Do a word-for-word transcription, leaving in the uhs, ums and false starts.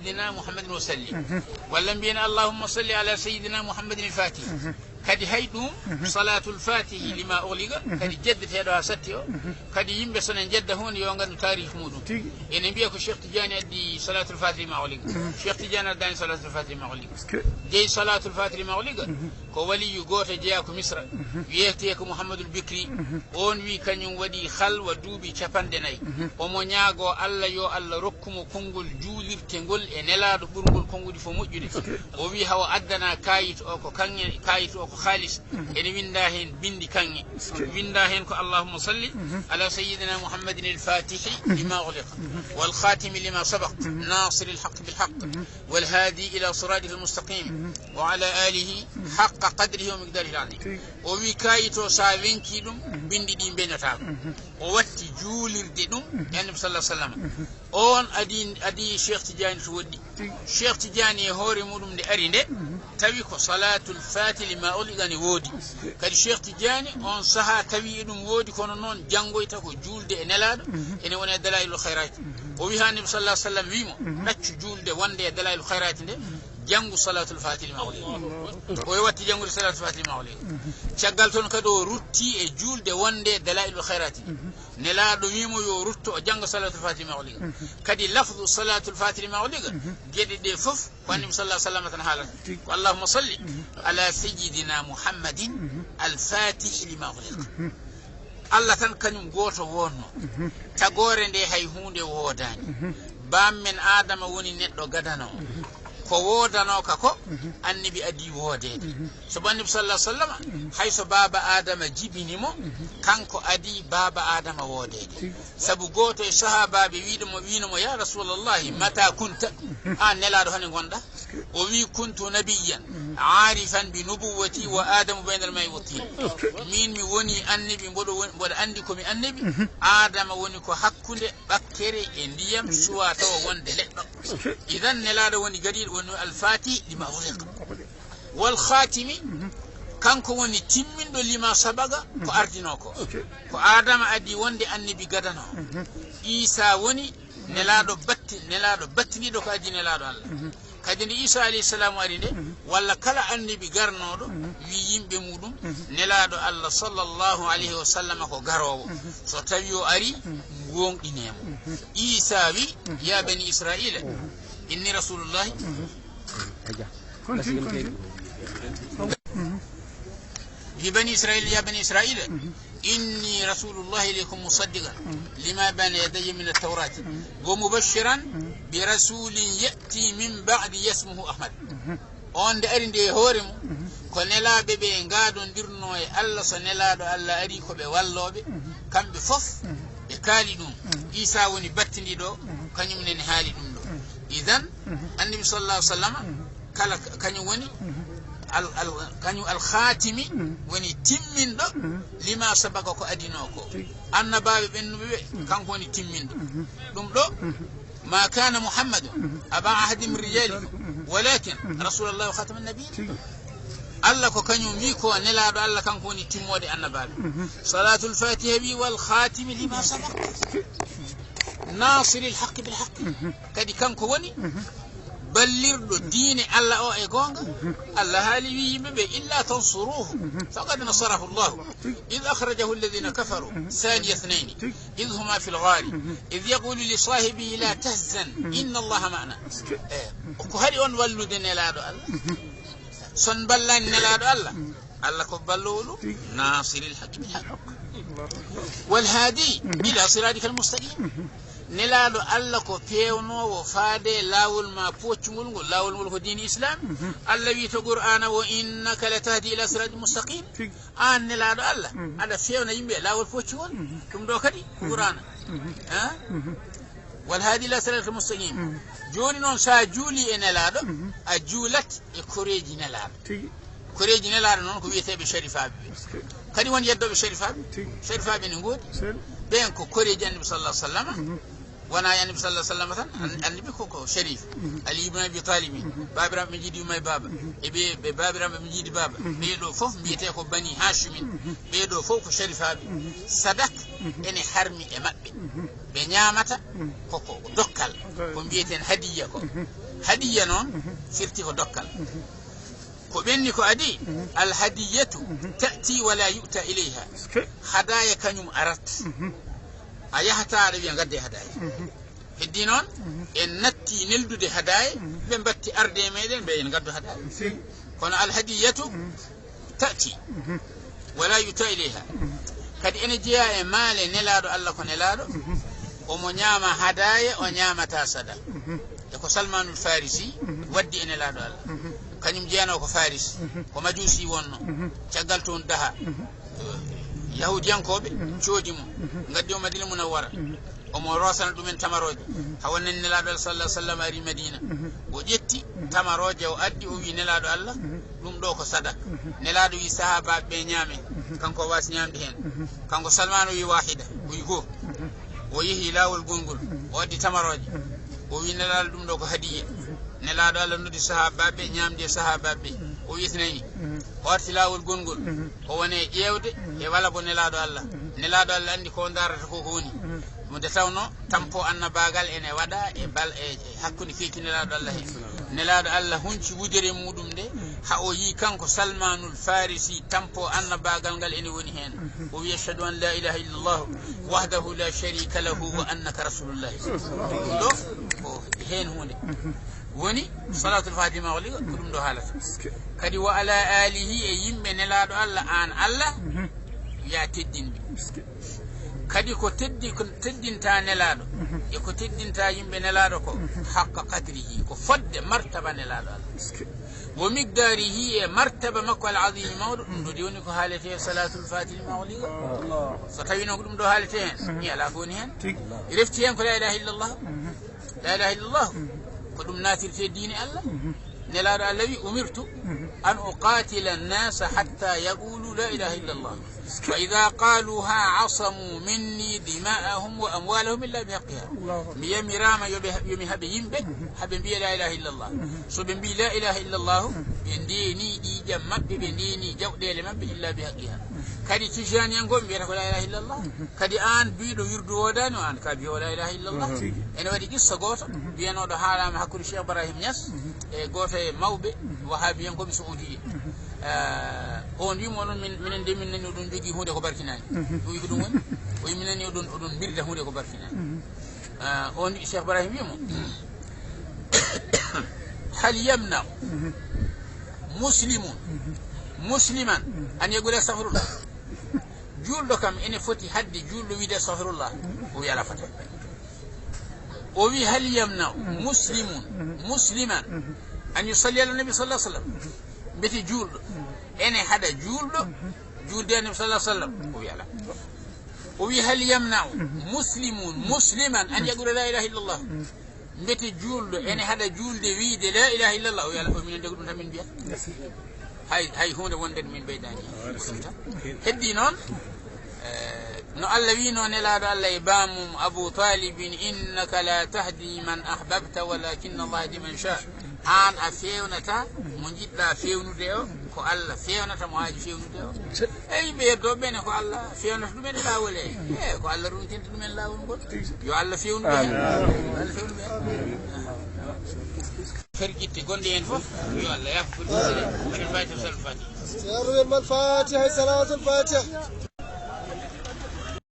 سيدنا محمد وسلم. Walla mbiyen, اللهم صل على سيدنا محمد الفاتح. Kadi hay ɗum, صلاة الفاتح لما أغلق, kadi jeddeteeɗo haa satti o, kadi yimɓe so ne njedda huunde, yo nganndu taarih muuɗum. Tigi. Ene mbiya ko Cheikh Tidiane addi صلاة الفاتح لما أغلق. Cheikh Tidiane addaani صلاة الفاتح لما أغلق. Jeyi صلاة الفاتح لما أغلق, ko waliyu gooto jeyaa ko Misra, wiyetee ko Muhammadul Bikri. Oon wi kañum waɗi halwa duuɓi capanɗe nayi. Omo ñaagoo Allah yo Allah rokku mo konngol juulirtengol e nelaaɗo ɓurngol konnguɗi fof moƴƴude. O wi hawa addana kaayit o ko kaŋŋe, kaayit o ko haalis. Ene winnda heen binndi kaŋŋe. Winnda heen ko اللهم صل على سيدنا محمد الفاتح لما أغلق والخاتم لما سبق ناصر الحق بالحق والهادي إلى صراطك المستقيم وعلى آله حق قدره ومقداره العظيم. O wi kaayit o, so a wenkii ɗum, binndi ɗi mbeñotaako. O watti juulirde ɗum e Annabi صلى الله عليه وسلم. Oon adii, adii Cheikh Tidiane to woɗɗi. Cheikh Tidiane e hoore muɗum nde ari nde, tawi ko صلاة الفاتح لما أغلق ne woodi. Kadi Cheikh Tidiane oon sahaa tawi eɗum woodi, kono noon janngoyta ko juulde e nelaaɗo, ene wona e دلائل الخيرات. O wi haa Annabi صلى الله عليه وسلم wi mo, ɗaccu juulde wonde e دلائل الخيرات nde, janngu صلاة الفاتح لما أغلق. O watti janngude صلاة الفاتح لما أغلق. Caggal toon kadi o rutti e juulde wonde e دلائل الخيرات. Nelaaɗo wi mo yo rutto o jannga صلاة الفاتح لما أغلق. Kadi lafdu صلاة الفاتح لما أغلق, geɗe ɗe fof ko Annabi صلى الله عليه وسلم tan haalata. Ko اللهم صل على سيدنا محمد الفاتح لما أغلق. Allah tan kañum gooto wonno. Tagoore nde hay huunde woodaani. Baam men Aadama woni neɗɗo gadano. Ko woodanooka ko, Annabi adii woodeede. Sabu Annabi صلى الله عليه وسلم, hay so baaba Aadama jibini mo, kanko adii baaba Aadama woodeede. Sabu gooto e sahaabaaɓe wiiɗo mo, wiino mo, يا رسول الله متى كنت؟ Aan Nelaaɗo, hane ngonɗa? O wi, كنت نبيا عارفا بنبوتي وآدم بين الماء والطين. Miin mi woni annabi, mboɗo woni, mboɗo anndi ko mi annabi. Aadama woni ko hakkunde ɓakkere e ndiyam, suwaa tawa wonde leɗɗo. Idan Nelaaɗo woni gadiiɗo, woni الفاتح لما أغلق. والخاتم, kanko woni timminɗo لما سبق, ko ardinoo ko. Ko Aadama adii wonde annabi gadano. Iisaa woni Nelaaɗo batti-, Nelaaɗo battindiiɗo ko adii Nelaaɗo Allah. Kadi nde Iisaa alayhi salaam ari nde, walla kala annabi garnooɗo, wi yimɓe muɗum, Nelaaɗo Allah صلى الله عليه وسلم ko garoowo. So tawi o ari, gooŋɗinee mo. Iisaa wi, يا بني إسرائيل إني رسول الله. Continue, continue. يا بني إسرائيل، يا بني إسرائيل، إني رسول الله إليكم مصدقا لما بين يدي من التوراة ومبشرا برسول يأتي من بعدي اسمه أحمد. On nde ari nde e hoore mum, ko nelaaɓe ɓe ngaadondirnoo e Allah, so Nelaaɗo Allah ari ko ɓe wallooɓe, kamɓe fof ɓe kaali ɗum. Iisaa woni battindiiɗo, kañum nene haali ɗum ɗo. Idan, Annabi صلى الله عليه وسلم, kala ka-, kañum woni al-, al-, kañum alkhaatimi, woni timminɗo, لما سبق ko adinoo ko. Annabaaɓe ɓennuɓe ɓe, kanko woni timminɗo. Ɗum ɗo, ما كان محمد أبا أحد من رجالكم ولكن رسول الله وخاتم النبيين. Allah ko kañum wi ko Nelaaɗo Allah, kanko woni timmoode annabaaɓe. صلاة الفاتحة wi والخاتم لما سبق ناصر الحق بالحق. Kadi kanko woni ballirɗo diine Allah o e goonga. Allah haali wi yimɓe ɓe, إلا تنصروه فقد نصره الله إذ أخرجه الذين كفروا ثاني اثنين إذ هما في الغار إذ يقول لصاحبه لا تحزن إن الله معنا. Eh, ko haɗi on wallude Nelaaɗo Allah? Son ballani Nelaaɗo Allah, Allah ko balloowo ɗum, ناصر الحق بالحق والهادي إلى صراطك المستقيم. Nelaaɗo Allah ko peewnoowo faade laawol ma pooccungol ngol, laawol ngol ko diine Islaam. Allah wi to Qur'aana, وإنك لتهدي إلى صراط مستقيم. Aan Nelaaɗo Allah, aɗa feewna yimɓe e laawol pooccungol. Ɗum ɗo kadi ko Qur'aana. Ha? والهادي إلى صراطك المستقيم. Jooni noon, so a juuli e Nelaaɗo, a juulat e koreeji Nelaaɗo. Tigi. Koreeji Nelaaɗo noon ko wiyeteeɓe sharifaaɓe ɓe. Kadi won yeddooɓe sharifaaɓe. Tigi. Sharifaaɓe ne ngoodi. Sel. Ɓeen ko koreeji Annabi صلى الله عليه وسلم. Wonaa e Annabi صلى الله عليه وسلم tan. An-, Annabi ko, ko sharif. Ali ibn Abi Talib. Baabiraaɓe ɓe njiidi yumma e baaba. E ɓe, ɓe baabiraaɓe ɓe njiidi baaba. Ɓee ɗo fof mbiyetee ko Bani Hashimin. Ɓee ɗo fof ko sharifaaɓe. Sadak ene harmi e maɓɓe. Ɓe ñaamata ko, ko dokkal, ko mbiyeten hadiyya ko. Hadiyya noon firti ko dokkal. Ko ɓenni ko adii, al hadiyatu ta'ti wa la yu'ta ilayha. Hadaya kañum arat. A yahata aɗa wiya ngadde hadaya. Heddi noon, en natti neldude hadaya, ɓe mbatti arde e meɗen, ɓe en ngaddu hadaya. Kono al hadiyatu ta'ti wa la yu'ta ilayha. Kadi ene jeyaa e maale nelaaɗo Allah ko nelaaɗo, omo ñaama hadaya, o ñaamata sada. E ko Salmanul Farisi waddi e nelaaɗo Allah. Kañum jeyanoo ko Faris, ko majuusi wonno. Caggal toon daha, yahudiyankooɓe coodi mo, ngaddi o Madina Munawwara. Omo rosana ɗumen tamarooje. Hawa nani nelaaɗo Allah sallallahu alaihi wasallam ari Madina. O ƴetti tamarooje, o addi, o wi nelaaɗo Allah, ɗum ɗo ko sadak. Nelaaɗo wi sahaabaaɓe ɓe ñaame. Kanko o waasi ñaamde heen. Kanko Salman o wi wahida, o wi goo. O yehi laawol gongol, o addi tamarooje. O wi nelaaɗo ɗum ɗo ko hadiya. Nelaaɗo Allah noddi sahaabaaɓe, ñaamde e sahaabaaɓe. O wi nani. O arti laawol gongol. O woni e ƴeewde e wala bo nelaaɗo Allah. Nelaaɗo Allah anndi ko o ndaarata ko, ko woni. Mo nde tawnoo tampo annabaagal ene waɗa e bal-, e, e hakkunde keeci nelaaɗo Allah heen. Nelaaɗo Allah hunci wudere muɗum nde, haa o yii kanko Salmanul Farisi tampo annabaagal ngal ene woni heen. O wi, "Ashhadu an la ilaha illallah wahdahu la sharika lahu wa annaka rasulullah." Ɗum ɗo ko heen huunde. Woni Salatul Fatima wali ko ɗum ɗo haalata. Kadi wa ala alihi e yimɓe nelaaɗo Allah, aan Allah, ya teddinɓe. Kadi ko teddi-, ko teddinta nelaaɗo, e ko teddinta yimɓe nelaaɗo ko, haqqa qadrihi, ko fodde martaba nelaaɗo Allah. Wa miqdarihi e martaba makko al azimi mawɗo, ɗum ɗo de woni ko haalete Salatul Fatihi mawliga. So tawi noon ko ɗum ɗo haalete heen, ni alaa ko woni heen. Refti heen ko la ilaha illallah. La ilaha illallah. Ko ɗum naatirte diine Allah. Nelaaɗo Allah wi, "Umirtu an uqatila an-nasa hatta yaqulu la ilaha illallah. Fa idha qaluha asamu minni dima'ahum wa amwalahum illa bihaqqiha." Mi yamiraama yo ɓe, yo mi haɓe yimɓe, haɓe mbiya la ilaha illallah. So ɓe mbi la ilaha illallah, ɓe ndeeni ƴiiƴam maɓɓe, ɓe ndeeni jawɗeele maɓɓe illa bihaqqiha. Kadi tijaniyankooɓe mbiyata ko la ilaha illallah. Kadi aan biiɗo wirdu woodaani o, aan ka biyo la ilaha illallah. Ene waɗi qissa gooto, mbiyanooɗo haalaama hakkunde Cheikh Ibrahim Niass e gooto e mawɓe wahabiyankooɓe Saoudiya. Eh, on wi mo onon, min, minen de min nani oɗon jogii huunde ko barkinaani. O wi ko ɗum woni? O wi min nani oɗon, oɗon mbirda huunde ko barkinaani. Eh, on wi Cheikh Ibrahim wi mo, "Hal yamna muslimun musliman an yaqula astaghfirullah?" Juulɗo kam ene foti hadde juulɗo wiide astaghfirullah? O wi alaa fota. O wi, "Hal yamna muslimun musliman an yusalli ala nabi sallallahu alaihi wasallam?" Mbete juulɗo ene haɗa juulɗo juulde annabi sallallahu alaihi wasallam? O wi alaa. O wi, "Hal yamna muslimun musliman an yaqula la ilaha illallah?" Mbete juulɗo ene haɗa juulde wiide la ilaha illallah? O wi alaa. O wi minen de ko ɗum tan min mbiya. Hay, hay huunde wonde min ɓeydaani. Heddi noon, eh, no Allah wiino nelaaɗo Allah e baamum Abu Talibin, "Innaka la tahdi man ahbabta walakinna Allah yahdi man sha." Aan a feewnata mo njiɗɗa feewnude o, ko Allah feewnata mo haaji feewnude o. Eyi, ɓe yeddooɓe ɓe ne ko Allah feewnata ɗumen laawol e. Eh, ko Allah runtinta ɗumen laawol ngol. Yo Allah feewnu ɓe heen. Yo Allah feewnu ɓe heen. Fergitte gonɗe heen fof, yo Allah yaafo. Mbaɗen fatiha, salatul fatiha. Ceerno men Mal Fatiha, salatul fatiha.